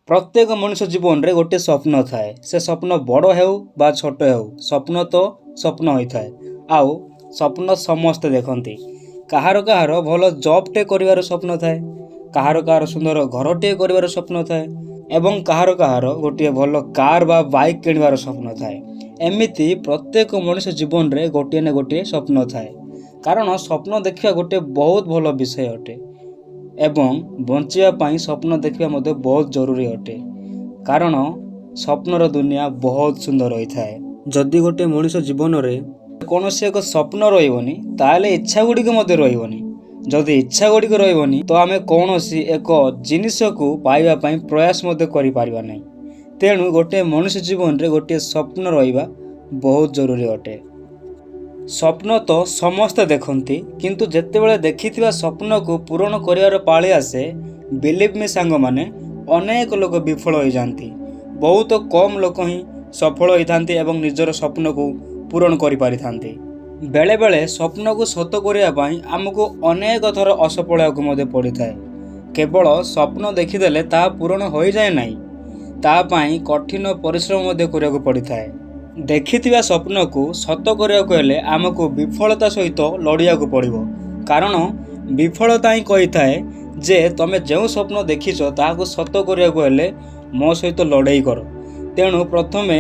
ପ୍ରତ୍ୟେକ ମଣିଷ ଜୀବନରେ ଗୋଟିଏ ସ୍ୱପ୍ନ ଥାଏ। ସେ ସ୍ୱପ୍ନ ବଡ଼ ହେଉ ବା ଛୋଟ ହେଉ, ସ୍ୱପ୍ନ ତ ସ୍ୱପ୍ନ ହୋଇଥାଏ। ଆଉ ସ୍ୱପ୍ନ ସମସ୍ତେ ଦେଖନ୍ତି। କାହାର କାହାର ଭଲ ଜବ୍ଟେ କରିବାର ସ୍ୱପ୍ନ ଥାଏ, କାହାର କାହାର ସୁନ୍ଦର ଘରଟିଏ କରିବାର ସ୍ୱପ୍ନ ଥାଏ ଏବଂ କାହାର କାହାର ଗୋଟିଏ ଭଲ କାର୍ ବା ବାଇକ୍ କିଣିବାର ସ୍ୱପ୍ନ ଥାଏ। ଏମିତି ପ୍ରତ୍ୟେକ ମଣିଷ ଜୀବନରେ ଗୋଟିଏ ନା ଗୋଟିଏ ସ୍ୱପ୍ନ ଥାଏ, କାରଣ ସ୍ୱପ୍ନ ଦେଖିବା ଗୋଟିଏ ବହୁତ ଭଲ ବିଷୟ ଅଟେ ଏବଂ ବଞ୍ଚିବା ପାଇଁ ସ୍ୱପ୍ନ ଦେଖିବା ମଧ୍ୟ ବହୁତ ଜରୁରୀ ଅଟେ, କାରଣ ସ୍ୱପ୍ନର ଦୁନିଆ ବହୁତ ସୁନ୍ଦର ହୋଇଥାଏ। ଯଦି ଗୋଟିଏ ମଣିଷ ଜୀବନରେ କୌଣସି ଏକ ସ୍ୱପ୍ନ ରହିବନି, ତାହେଲେ ଇଚ୍ଛା ଗୁଡ଼ିକ ମଧ୍ୟ ରହିବନି। ଯଦି ଇଚ୍ଛା ଗୁଡ଼ିକ ରହିବନି, ତ ଆମେ କୌଣସି ଏକ ଜିନିଷକୁ ପାଇବା ପାଇଁ ପ୍ରୟାସ ମଧ୍ୟ କରିପାରିବା ନାହିଁ। ତେଣୁ ଗୋଟିଏ ମଣିଷ ଜୀବନରେ ଗୋଟିଏ ସ୍ୱପ୍ନ ରହିବା ବହୁତ ଜରୁରୀ ଅଟେ। ସ୍ୱପ୍ନ ତ ସମସ୍ତେ ଦେଖନ୍ତି, କିନ୍ତୁ ଯେତେବେଳେ ଦେଖିଥିବା ସ୍ୱପ୍ନକୁ ପୂରଣ କରିବାର ପାଳି ଆସେ, ବିଲିଭ୍ ମି ସାଙ୍ଗମାନେ, ଅନେକ ଲୋକ ବିଫଳ ହୋଇଯାଆନ୍ତି। ବହୁତ କମ୍ ଲୋକ ହିଁ ସଫଳ ହୋଇଥାନ୍ତି ଏବଂ ନିଜର ସ୍ୱପ୍ନକୁ ପୂରଣ କରିପାରିଥାନ୍ତି। ବେଳେବେଳେ ସ୍ୱପ୍ନକୁ ସତ କରିବା ପାଇଁ ଆମକୁ ଅନେକ ଥର ଅସଫଳ ହେବାକୁ ମଧ୍ୟ ପଡ଼ିଥାଏ। କେବଳ ସ୍ୱପ୍ନ ଦେଖିଦେଲେ ତାହା ପୂରଣ ହୋଇଯାଏ ନାହିଁ, ତା ପାଇଁ କଠିନ ପରିଶ୍ରମ ମଧ୍ୟ କରିବାକୁ ପଡ଼ିଥାଏ। ଦେଖିଥିବା ସ୍ୱପ୍ନକୁ ସତ କରିବାକୁ ହେଲେ ଆମକୁ ବିଫଳତା ସହିତ ଲଢ଼ିବାକୁ ପଡ଼ିବ, କାରଣ ବିଫଳତା ହିଁ କହିଥାଏ ଯେ ତମେ ଯେଉଁ ସ୍ୱପ୍ନ ଦେଖିଛ, ତାହାକୁ ସତ କରିବାକୁ ହେଲେ ମୋ ସହିତ ଲଢ଼େଇ କର। ତେଣୁ ପ୍ରଥମେ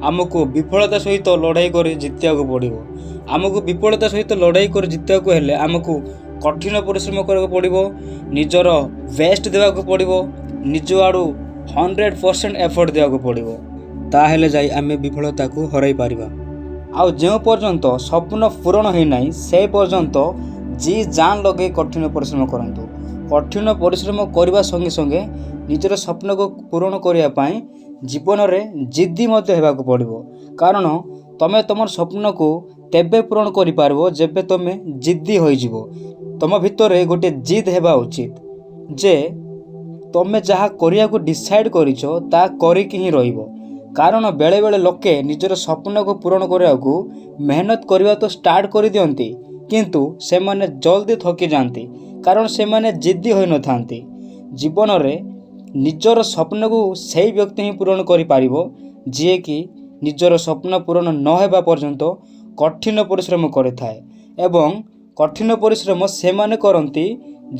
ଆମକୁ ବିଫଳତା ସହିତ ଲଢ଼େଇ କରି ଜିତିବାକୁ ପଡ଼ିବ। ଆମକୁ ବିଫଳତା ସହିତ ଲଢ଼େଇ କରି ଜିତିବାକୁ ହେଲେ ଆମକୁ କଠିନ ପରିଶ୍ରମ କରିବାକୁ ପଡ଼ିବ, ନିଜର ବେଷ୍ଟ ଦେବାକୁ ପଡ଼ିବ, ନିଜ ଆଡ଼ୁ 100% ଏଫର୍ଟ ଦେବାକୁ ପଡ଼ିବ। ତାହେଲେ ଯାଇ ଆମେ ବିଫଳତାକୁ ହରାଇ ପାରିବା। ଆଉ ଯେଉଁ ପର୍ଯ୍ୟନ୍ତ ସ୍ୱପ୍ନ ପୂରଣ ହୋଇନାହିଁ, ସେ ପର୍ଯ୍ୟନ୍ତ ଜି ଜାନ୍ ଲଗେଇ କଠିନ ପରିଶ୍ରମ କରନ୍ତୁ। କଠିନ ପରିଶ୍ରମ କରିବା ସଙ୍ଗେ ସଙ୍ଗେ ନିଜର ସ୍ୱପ୍ନକୁ ପୂରଣ କରିବା ପାଇଁ ଜୀବନରେ ଜିଦ୍ଦି ମଧ୍ୟ ହେବାକୁ ପଡ଼ିବ, କାରଣ ତମେ ତୁମର ସ୍ୱପ୍ନକୁ ତେବେ ପୂରଣ କରିପାରିବ, ଯେବେ ତମେ ଜିଦ୍ଦି ହୋଇଯିବ। ତୁମ ଭିତରେ ଗୋଟିଏ ଜିଦ୍ ହେବା ଉଚିତ ଯେ ତମେ ଯାହା କରିବାକୁ ଡିସାଇଡ଼୍ କରିଛ, ତାହା କରିକି ହିଁ ରହିବ। କାରଣ ବେଳେବେଳେ ଲୋକେ ନିଜର ସ୍ୱପ୍ନକୁ ପୂରଣ କରିବାକୁ ମେହନତ କରିବା ତ ଷ୍ଟାର୍ଟ କରିଦିଅନ୍ତି, କିନ୍ତୁ ସେମାନେ ଜଲ୍ଦି ଥକି ଯାଆନ୍ତି, କାରଣ ସେମାନେ ଜିଦ୍ଦି ହୋଇନଥାନ୍ତି। ଜୀବନରେ ନିଜର ସ୍ୱପ୍ନକୁ ସେଇ ବ୍ୟକ୍ତି ହିଁ ପୂରଣ କରିପାରିବ, ଯିଏକି ନିଜର ସ୍ୱପ୍ନ ପୂରଣ ନ ହେବା ପର୍ଯ୍ୟନ୍ତ କଠିନ ପରିଶ୍ରମ କରିଥାଏ ଏବଂ କଠିନ ପରିଶ୍ରମ ସେମାନେ କରନ୍ତି,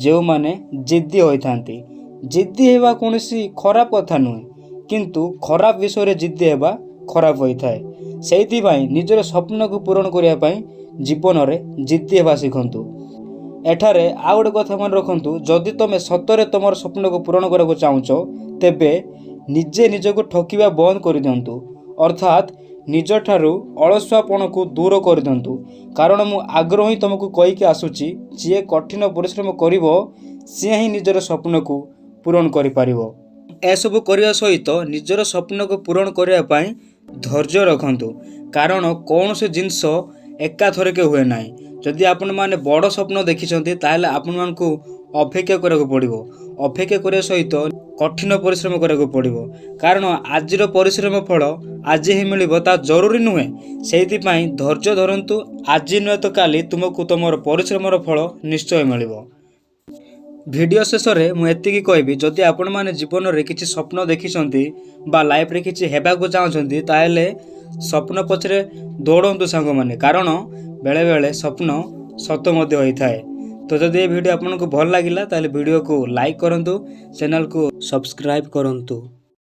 ଯେଉଁମାନେ ଜିଦ୍ଦି ହୋଇଥାନ୍ତି। ଜିଦ୍ଦି ହେବା କୌଣସି ଖରାପ କଥା ନୁହେଁ, କିନ୍ତୁ ଖରାପ ବିଷୟରେ ଜିଦ୍ଦି ହେବା ଖରାପ ହୋଇଥାଏ। ସେଇଥିପାଇଁ ନିଜର ସ୍ୱପ୍ନକୁ ପୂରଣ କରିବା ପାଇଁ ଜୀବନରେ ଜିଦ୍ଦି ହେବା ଶିଖନ୍ତୁ। ଏଠାରେ ଆଉ ଗୋଟେ କଥା ମନେ ରଖନ୍ତୁ, ଯଦି ତୁମେ ସତରେ ତୁମର ସ୍ୱପ୍ନକୁ ପୂରଣ କରିବାକୁ ଚାହୁଁଛ, ତେବେ ନିଜେ ନିଜକୁ ଠକିବା ବନ୍ଦ କରିଦିଅନ୍ତୁ, ଅର୍ଥାତ୍ ନିଜଠାରୁ ଅଳସୁଆପଣକୁ ଦୂର କରିଦିଅନ୍ତୁ। କାରଣ ମୁଁ ଆଗରୁ ହିଁ ତୁମକୁ କହିକି ଆସୁଛି, ଯିଏ କଠିନ ପରିଶ୍ରମ କରିବ, ସିଏ ହିଁ ନିଜର ସ୍ୱପ୍ନକୁ ପୂରଣ କରିପାରିବ। ଏସବୁ କରିବା ସହିତ ନିଜର ସ୍ୱପ୍ନକୁ ପୂରଣ କରିବା ପାଇଁ ଧୈର୍ଯ୍ୟ ରଖନ୍ତୁ, କାରଣ କୌଣସି ଜିନିଷ ଏକାଥରକେ ହୁଏ ନାହିଁ। ଯଦି ଆପଣମାନେ ବଡ଼ ସ୍ୱପ୍ନ ଦେଖିଛନ୍ତି, ତାହେଲେ ଆପଣମାନଙ୍କୁ ଅପେକ୍ଷା କରିବାକୁ ପଡ଼ିବ। ଅପେକ୍ଷା କରିବା ସହିତ କଠିନ ପରିଶ୍ରମ କରିବାକୁ ପଡ଼ିବ, କାରଣ ଆଜିର ପରିଶ୍ରମ ଫଳ ଆଜି ହିଁ ମିଳିବ ତା ଜରୁରୀ ନୁହେଁ। ସେଇଥିପାଇଁ ଧୈର୍ଯ୍ୟ ଧରନ୍ତୁ। ଆଜି ନୁହେଁ ତ କାଲି ତୁମକୁ ତୁମର ପରିଶ୍ରମର ଫଳ ନିଶ୍ଚୟ ମିଳିବ। ଭିଡ଼ିଓ ଶେଷରେ ମୁଁ ଏତିକି କହିବି, ଯଦି ଆପଣମାନେ ଜୀବନରେ କିଛି ସ୍ୱପ୍ନ ଦେଖିଛନ୍ତି ବା ଲାଇଫରେ କିଛି ହେବାକୁ ଚାହୁଁଛନ୍ତି, ତାହେଲେ ସ୍ୱପ୍ନ ପଛରେ ଦୌଡ଼ନ୍ତୁ ସାଙ୍ଗମାନେ, କାରଣ ବେଳେବେଳେ ସ୍ୱପ୍ନ ସତ ମଧ୍ୟ ହୋଇଥାଏ। ତ ଯଦି ଏ ଭିଡ଼ିଓ ଆପଣଙ୍କୁ ଭଲ ଲାଗିଲା, ତାହେଲେ ଭିଡ଼ିଓକୁ ଲାଇକ୍ କରନ୍ତୁ, ଚ୍ୟାନେଲକୁ ସବସ୍କ୍ରାଇବ୍ କରନ୍ତୁ।